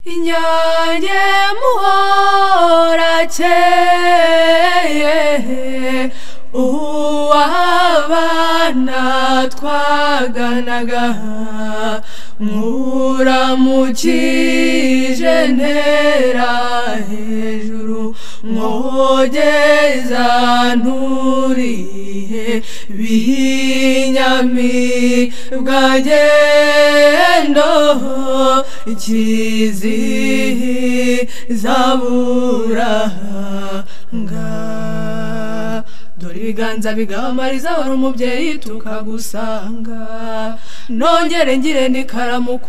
Inyange muhorakeye, uwabana twaganaga, nkuramukije ntera hejuru, nkogeza nturihe bihinyami bwagendo ikizizaburanga. Dore ibiganza bigamariza wari umubyeyi tukagusanga, nongere ngire n'ikaramu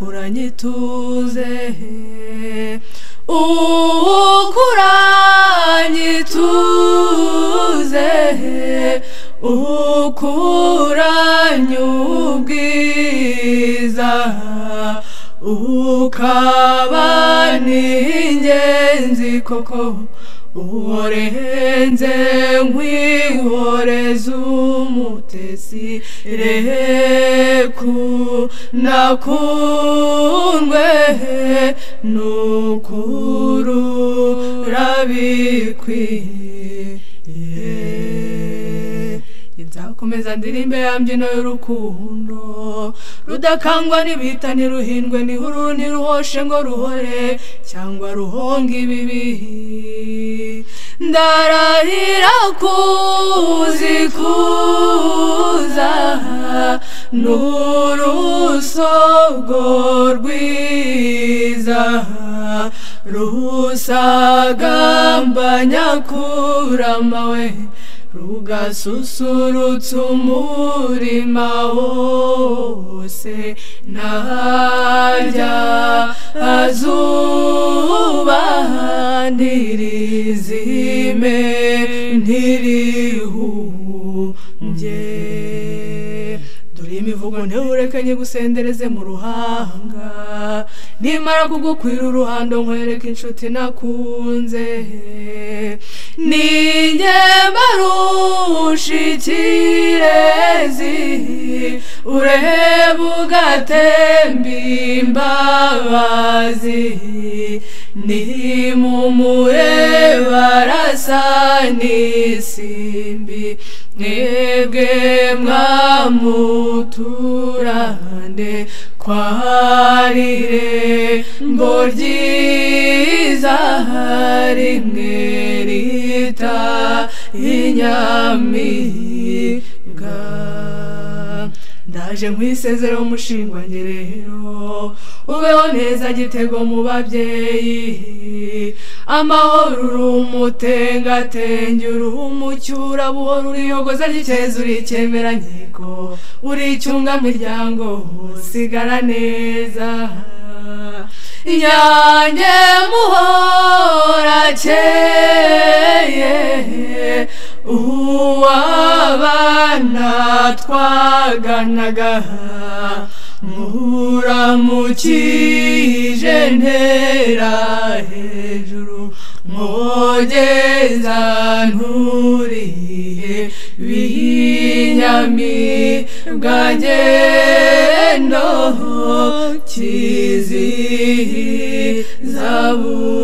ituze, ukuranye ituze, ukuranye ubwiza, ukaba n'ingenzi koko, urenze nkwihoreza umutesi, reku nakundwe nukuru rabikwiye. Nzakomeza ndirimbe ya mbyino y'urukundo, rudakangwa n'ibita ntiruhindwe n'ihururu ntiruhoshe ngo ruhore cyangwa ruhonge ibibi. Ndarahira kuzikuza n'urusogo rwiza, rusagamba nyakurama we, rugasusurutsa umurima wose, ntarya azuba ntirizime ntirihumbye. Dore imivugo ntiwureke nyigusendereze mu ruhanga, nimara kugukwira uruhando nkwereke inshuti nakunze. Ninjye mbarusha ikirezi, urebe ugatemba imbabazi, nimumureba arasa n'isimbi, mwebwe mwamuturande kwarire mbo ryiza, rimwe rita inyamibwa. Ndaje nkwisezera umushingwa ngerero, ubeho neza gitego mu babyeyi, amahoro uri umutengatenge, uri umucyura buhoro, uriyogoza ry'icyeza, uri icyemeranyiko, uri icyungamiryango, sigara neza. Inyange muhorakeye, uwabana twaganaga, nkuramukije ntera hejuru, nkogeza nturihe bihinyami bwagendo kizizabu.